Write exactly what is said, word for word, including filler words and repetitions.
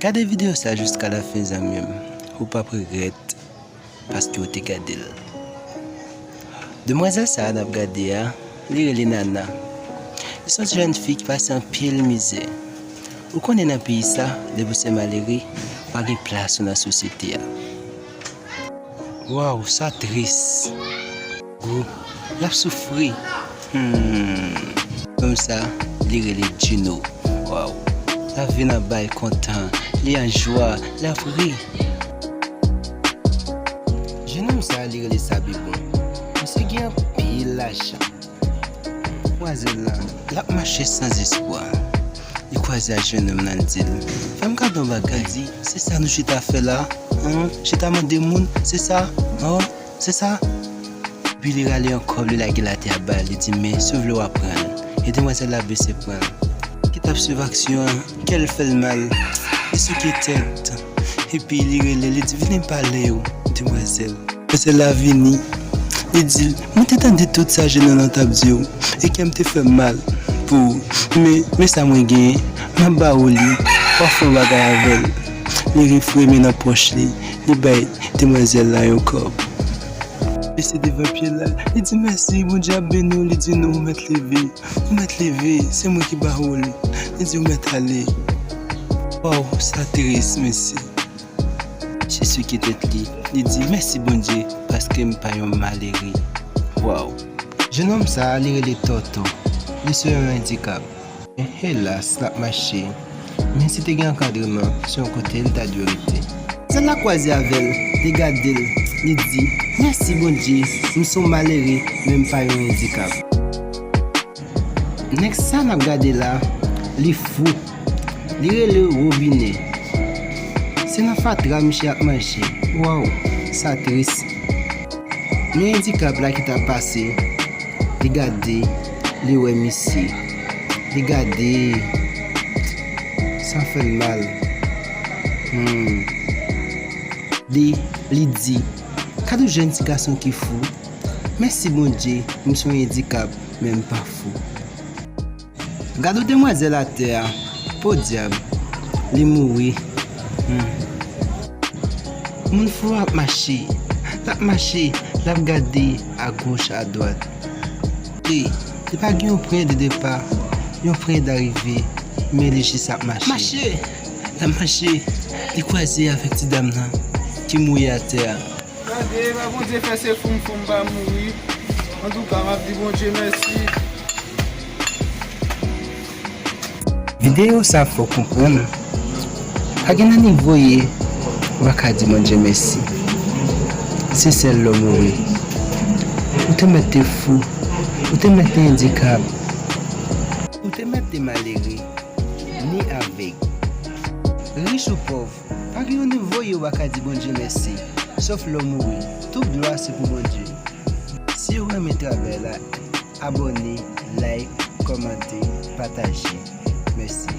Gade videyo sa jiska lafen, zanmi m. Ou p ap regrèt paske w te gade l. Demwazèl sa a n ap gade a, li rele Nana. Li se yon ti jèn fi ki pase anpil mizè. Ou konnen nan peyi sa, lè w se malere, pa gen plas ou nan sosyete a. Waw, sa tris. Gwo, l ap soufri. Hmm. Kòmsa, li rele Djino. Waw. L ap vin anba l kontan, li an jwa, l ap ri. Jenòm sa, li rele Sabibon. Misye gen anpil lajan. Demwazèl la, l ap mache san zespwa. Li kwaze ak jennonm nan, l di l, "Fè m gade yon bagay." Li di, "Se sa nou chita fè la? An? Chita mande moun? Se sa? An? Se sa?" Epi li rale yon kòb, li lage l atè a ba l, li di, "Men, si w vle, w a pran l." E demwazèl la bese pran l. Ki t ap swiv aksyon an, kè l fè l mal. Li souke tèt. Epi li rele, li di, "Vini m pale w, demwazèl." Demwazèl la vini. Li di l, "Mwen te tande tout sa jennonm nan t ap di w, e kè m te fè m mal pou ou. Men, men sa mwen genyen, m ap ba ou li, w a fè yon bagay avè l." Li refremen nan pòch li, li bay demwazèl la yon kòb. Li bese devan pye l la, li di, "Mèsi, Bondye ap beni w." Li di, "Non, ou mèt leve, ou mèt leve, se mwen ki ba ou li." Li di, "Ou mèt ale." Waw, sa tris, mesye. Misye souke tèt li, li di, "Mèsi Bondye, paske m pa yon malere." Waw. Jennonm sa a, li rele Tòtò. Li se yon andikap. Helas, l ap mache. Men si te gen ankadreman, se yon kote l ta dwe rete. Sèl la kwaze avè l, li gade l, li di, "Mèsi Bondye, m se yon malere, men m pa yon andikap." Nèg sa n ap gade la, li fou. Li rele Wobinè. Se nan fatra misye ap manje. Waw, sa tris. Men andikap la ki t ap pase, li gade, li wè misye. Li gade, sa fè l mal. Hmm. Li, li di, "Gad yon jèn ti gason ki fou. Mèsi Bondye, m se yon andikap, men m pa fou." Gade yon demwazèl atè a. Podyab, li mouri. Hmm. Moun fou ap mache. L ap mache, l ap gade agoch, adwat. E, li pa gen yon pwen de depa, yon pwen darive, men li jis ap mache. Mache! L ap mache, li kwaze avèk ti dam nan ki mouri atè a. Gade, pa Bondye fè se fou m fou m pa mouri. Antouka, m ap di Bondye mèsi. Videyo sa fè w konprann, pa gen nan nivo w ye, ou pa ka di Bondye mèsi. Se sèl lè w mouri. Ou te mèt te fou, ou te mèt te andikap, ou te mèt te malere, ni avèg. Rich ou pòv, pa gen yon nivo w ye ou pa ka di Bondye mèsi, sòf lè w mouri. Tout glwa se pou Bondye. Si w renmen travay la, abòne, like, kòmante, pataje. Mèsi.